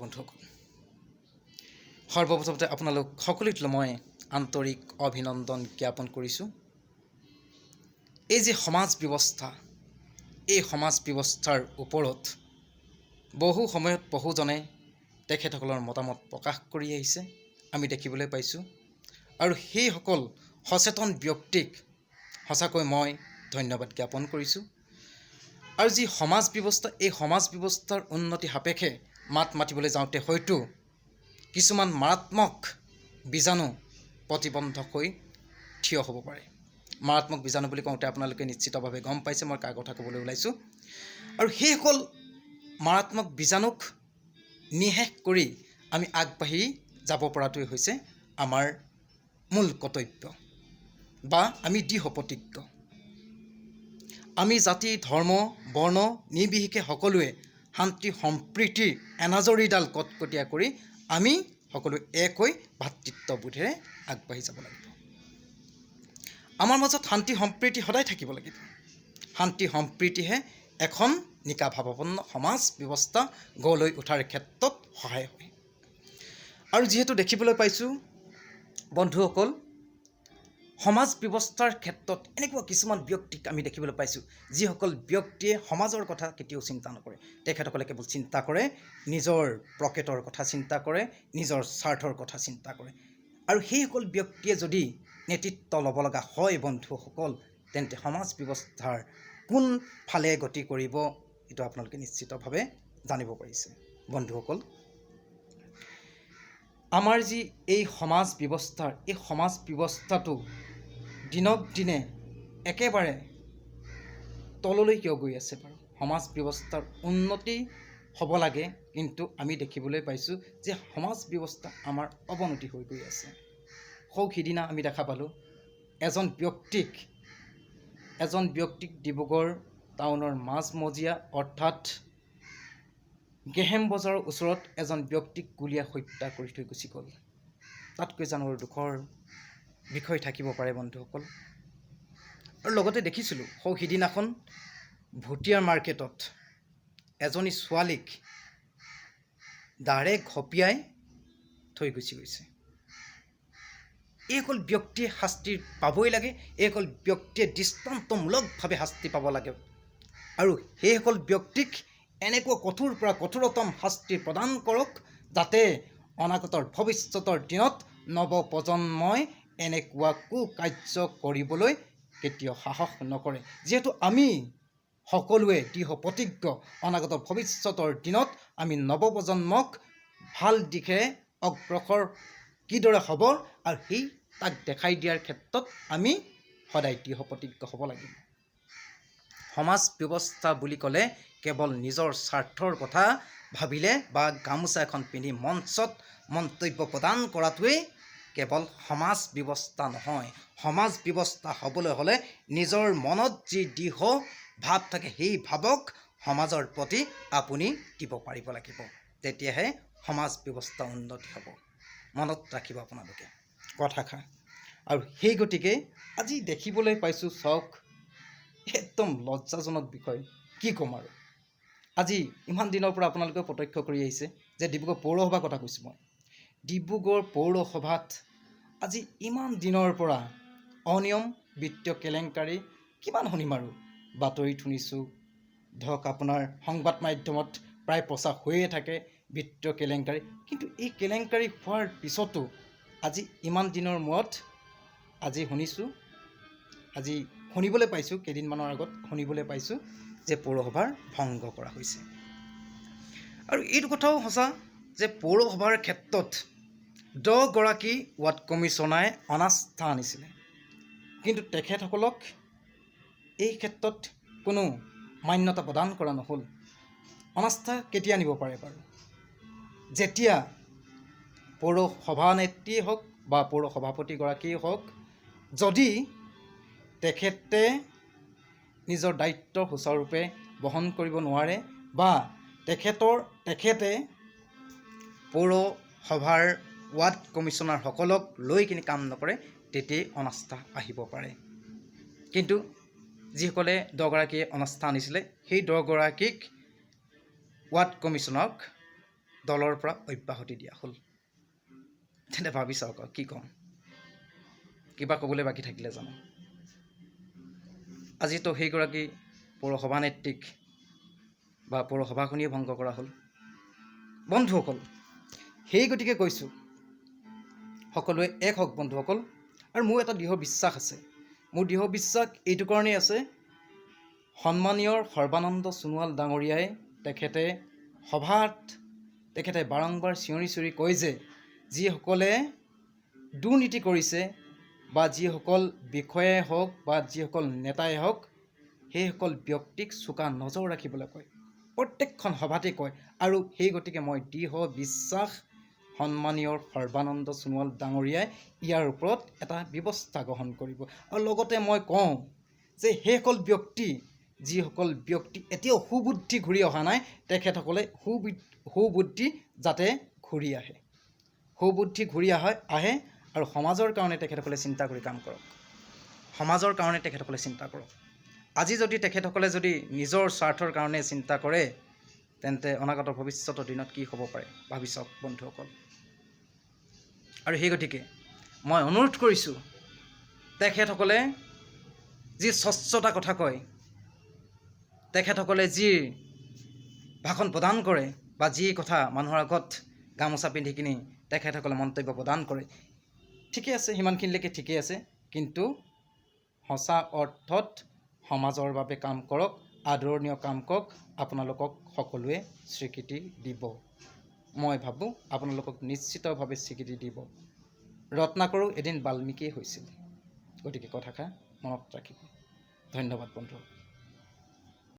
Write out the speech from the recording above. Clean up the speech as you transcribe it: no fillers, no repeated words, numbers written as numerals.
বন্ধুসকল, সৰ্বপ্ৰথমতে আপোনালোক সকলোলৈ মই আন্তৰিক অভিনন্দন জ্ঞাপন কৰিছোঁ। এই যি সমাজ ব্যৱস্থা, এই সমাজ ব্যৱস্থাৰ ওপৰত বহু সময়ত বহুজনে তেখেতসকলৰ মতামত প্ৰকাশ কৰি আহিছে, আমি দেখিবলৈ পাইছোঁ। আৰু সেইসকল সচেতন ব্যক্তিক সঁচাকৈ মই ধন্যবাদ জ্ঞাপন কৰিছোঁ। আৰু যি সমাজ ব্যৱস্থা, এই সমাজ ব্যৱস্থাৰ উন্নতি সাপেক্ষে মাত মাতিবলৈ যাওঁতে হয়তো কিছুমান মাৰাত্মক বীজাণু প্ৰতিবন্ধক হৈ থিয় হ'ব পাৰে। মাৰাত্মক বীজাণু বুলি কওঁতে আপোনালোকে নিশ্চিতভাৱে গম পাইছে মই কাৰ কথা ক'বলৈ ওলাইছোঁ। আৰু সেইসকল মাৰাত্মক বীজাণুক নিঃশেষ কৰি আমি আগবাঢ়ি যাব পৰাটোৱে হৈছে আমাৰ মূল কৰ্তব্য বা আমি দৃঢ় প্ৰতিজ্ঞ। আমি জাতি, ধৰ্ম, বৰ্ণ নিৰ্বিশেষে সকলোৱে শান্তি সম্প্ৰীতিৰ এনাজৰীডাল কটকটীয়া কৰি আমি সকলোৱে এক হৈ ভাতৃত্ববোধেৰে আগবাঢ়ি যাব লাগিব। আমাৰ মাজত শান্তি সম্প্ৰীতি সদায় থাকিব লাগিব। শান্তি সম্প্ৰীতিহে এখন নিকা ভাৱাপন্ন সমাজ ব্যৱস্থা গঢ় লৈ উঠাৰ ক্ষেত্ৰত সহায় হয়। আৰু যিহেতু দেখিবলৈ পাইছোঁ বন্ধুসকল, সমাজ ব্যৱস্থাৰ ক্ষেত্ৰত এনেকুৱা কিছুমান ব্যক্তিক আমি দেখিবলৈ পাইছোঁ, যিসকল ব্যক্তিয়ে সমাজৰ কথা কেতিয়াও চিন্তা নকৰে। তেখেতসকলে কেৱল চিন্তা কৰে নিজৰ পকেটৰ কথা, চিন্তা কৰে নিজৰ স্বাৰ্থৰ কথা চিন্তা কৰে। আৰু সেইসকল ব্যক্তিয়ে যদি নেতৃত্ব ল'ব লগা হয় বন্ধুসকল, তেন্তে সমাজ ব্যৱস্থাৰ কোনফালে গতি কৰিব, এইটো আপোনালোকে নিশ্চিতভাৱে জানিব পাৰিছে। বন্ধুসকল, আমাৰ যি এই সমাজ ব্যৱস্থাৰ, এই সমাজ ব্যৱস্থাটো দিনক দিনে একেবাৰে তললৈ কিয় গৈ আছে বাৰু? সমাজ ব্যৱস্থাৰ উন্নতি হ'ব লাগে, কিন্তু আমি দেখিবলৈ পাইছোঁ যে সমাজ ব্যৱস্থা আমাৰ অৱনতি হৈ গৈ আছে। সৌ সিদিনা আমি দেখা পালোঁ এজন ব্যক্তিক ডিব্ৰুগড় টাউনৰ মাজমজিয়া, অৰ্থাৎ গেহেম বজাৰৰ ওচৰত এজন ব্যক্তিক গুলীয়াই হত্যা কৰি থৈ গুচি গ'ল। তাতকৈ জানো আৰু দুখৰ বিষয় থাকিব পাৰে বন্ধুসকল? আৰু লগতে দেখিছিলোঁ সৌ সিদিনাখন ভুটীয়া মাৰ্কেটত এজনী ছোৱালীক দাৰে ঘপিয়াই থৈ গুচি গৈছে। এইসকল ব্যক্তিয়ে শাস্তি পাবই লাগে। এইসকল ব্যক্তিয়ে দৃষ্টান্তমূলকভাৱে শাস্তি পাব লাগে আৰু সেইসকল ব্যক্তিক এনেকুৱা কঠোৰ পৰা কঠোৰতম শাস্তি প্ৰদান কৰক, যাতে অনাগতৰ ভৱিষ্যতৰ দিনত নৱপ্ৰজন্মই এনেকুৱা কুকাৰ্য কৰিবলৈ কেতিয়াও সাহস নকৰে। যিহেতু আমি সকলোৱে দৃঢ় প্ৰতিজ্ঞ, অনাগত ভৱিষ্যতৰ দিনত আমি নৱপ্ৰজন্মক ভাল দিশেৰে অগ্ৰসৰ কিদৰে হ'ব আৰু সেই তাক দেখাই দিয়াৰ ক্ষেত্ৰত আমি সদায় দৃঢ় প্ৰতিজ্ঞ হ'ব লাগিব। সমাজ ব্যৱস্থা বুলি ক'লে কেৱল নিজৰ স্বাৰ্থৰ কথা ভাবিলে বা গামোচা এখন পিন্ধি মঞ্চত মন্তব্য প্ৰদান কৰাটোৱেই কেৱল সমাজ ব্যৱস্থা নহয়। সমাজ ব্যৱস্থা হ'বলৈ হ'লে নিজৰ মনত যি দৃঢ় ভাৱ থাকে, সেই ভাৱক সমাজৰ প্ৰতি আপুনি দিব পাৰিব লাগিব। তেতিয়াহে সমাজ ব্যৱস্থা উন্নতি হ'ব। মনত ৰাখিব আপোনালোকে কথাষাৰ। আৰু সেই গতিকে আজি দেখিবলৈ পাইছোঁ, চাওক, একদম লজ্জাজনক বিষয়, কি ক'ম আৰু। আজি ইমান দিনৰ পৰা আপোনালোকে প্ৰত্যক্ষ কৰি আহিছে যে ডিব্ৰুগড় পৌৰসভাৰ কথা কৈছোঁ মই, ডিব্ৰুগড় পৌৰসভাত আজি ইমান দিনৰ পৰা অনিয়ম, বিত্তীয় কেলেংকাৰী কিমান শুনিম আৰু? বাতৰিত শুনিছোঁ, ধৰক আপোনাৰ সংবাদ মাধ্যমত প্ৰায় প্ৰচাৰ হৈয়ে থাকে বিত্তীয় কেলেংকাৰী। কিন্তু এই কেলেংকাৰী হোৱাৰ পিছতো আজি ইমান দিনৰ মূৰত আজি শুনিছোঁ, আজি শুনিবলৈ পাইছোঁ, কেইদিনমানৰ আগত শুনিবলৈ পাইছোঁ যে পৌৰসভাৰ ভংগ কৰা হৈছে। আৰু এইটো কথাও সঁচা যে পৌৰসভাৰ ক্ষেত্ৰত 10গৰাকী ৱাৰ্ড কমিছনাৰে অনাস্থা আনিছিলে, কিন্তু তেখেতসকলক এই ক্ষেত্ৰত কোনো মান্যতা প্ৰদান কৰা নহ'ল। অনাস্থা কেতিয়া আনিব পাৰে বাৰু? যেতিয়া পৌৰসভানেত্ৰীয়ে হওক বা পৌৰ সভাপতিগৰাকীয়ে হওক, যদি তেখেতে নিজৰ দায়িত্ব সুচাৰুৰূপে বহন কৰিব নোৱাৰে বা তেখেতে পৌৰসভাৰ ৱাৰ্ড কমিছনাৰসকলক লৈ কিনি কাম নকৰে, তেতিয়াই অনাস্থা আহিব পাৰে। কিন্তু যিসকলে 10গৰাকীয়ে অনাস্থা আনিছিলে, সেই 10গৰাকীক ৱাৰ্ড কমিছনাৰক দলৰ পৰা অব্যাহতি দিয়া হ'ল। তেন্তে ভাবি চাওক আৰু কি ক'ম, কিবা ক'বলৈ বাকী থাকিলে জানো? আজিতো সেইগৰাকী পৌৰসভানেত্ৰীক বা পৌৰসভাখনিয়ে ভংগ কৰা হ'ল। বন্ধুসকল, সেই গতিকে কৈছোঁ সকলোৱে এক হওক বন্ধুসকল। আৰু মোৰ এটা দৃঢ় বিশ্বাস আছে। মোৰ দৃঢ় বিশ্বাস এইটো কাৰণেই আছে, সন্মানীয় সৰ্বানন্দ সোণোৱাল ডাঙৰীয়াই তেখেতে সভাত তেখেতে বাৰম্বাৰ চিঞৰি চিঞৰি কয় যে যিসকলে দুৰ্নীতি কৰিছে বা যিসকল বিষয়াই হওক বা যিসকল নেতাই হওক, সেইসকল ব্যক্তিক চোকা নজৰ ৰাখিবলৈ কয়, প্ৰত্যেকখন সভাতে কয়। আৰু সেই গতিকে মই দৃঢ় বিশ্বাস সন্মানীয় সৰ্বানন্দ সোণোৱাল ডাঙৰীয়াই ইয়াৰ ওপৰত এটা ব্যৱস্থা গ্ৰহণ কৰিব। আৰু লগতে মই কওঁ যে সেইসকল ব্যক্তি, যিসকল ব্যক্তি এতিয়াও সুবুদ্ধি ঘূৰি অহা নাই, তেখেতসকলে সুবুদ্ধি যাতে ঘূৰি আহে, সুবুদ্ধি ঘূৰি আহে আৰু সমাজৰ কাৰণে তেখেতসকলে চিন্তা কৰি কাম কৰক, সমাজৰ কাৰণে তেখেতসকলে চিন্তা কৰক। আজি যদি তেখেতসকলে যদি নিজৰ স্বাৰ্থৰ কাৰণে চিন্তা কৰে, তেন্তে অনাগত ভৱিষ্যতৰ দিনত কি হ'ব পাৰে ভাবি চাওক বন্ধুসকল। আৰু সেই গতিকে মই অনুৰোধ কৰিছোঁ, তেখেতসকলে যি স্বচ্ছতা কথা কয়, তেখেতসকলে যি ভাষণ প্ৰদান কৰে বা যি কথা মানুহৰ আগত গামোচা পিন্ধি কিনি তেখেতসকলে মন্তব্য প্ৰদান কৰে, ঠিকে আছে, সিমানখিনিলৈকে ঠিকেই আছে। কিন্তু সঁচা অৰ্থত সমাজৰ বাবে কাম কৰক, আদৰণীয় কাম কৰক, আপোনালোকক সকলোৱে স্বীকৃতি দিব। মই ভাবোঁ আপোনালোকক নিশ্চিতভাৱে স্বীকৃতি দিব। ৰত্নাকৰো এদিন বাল্মীকিয়ে হৈছিল। গতিকে কথাষাৰ মনত ৰাখিব। ধন্যবাদ বন্ধু।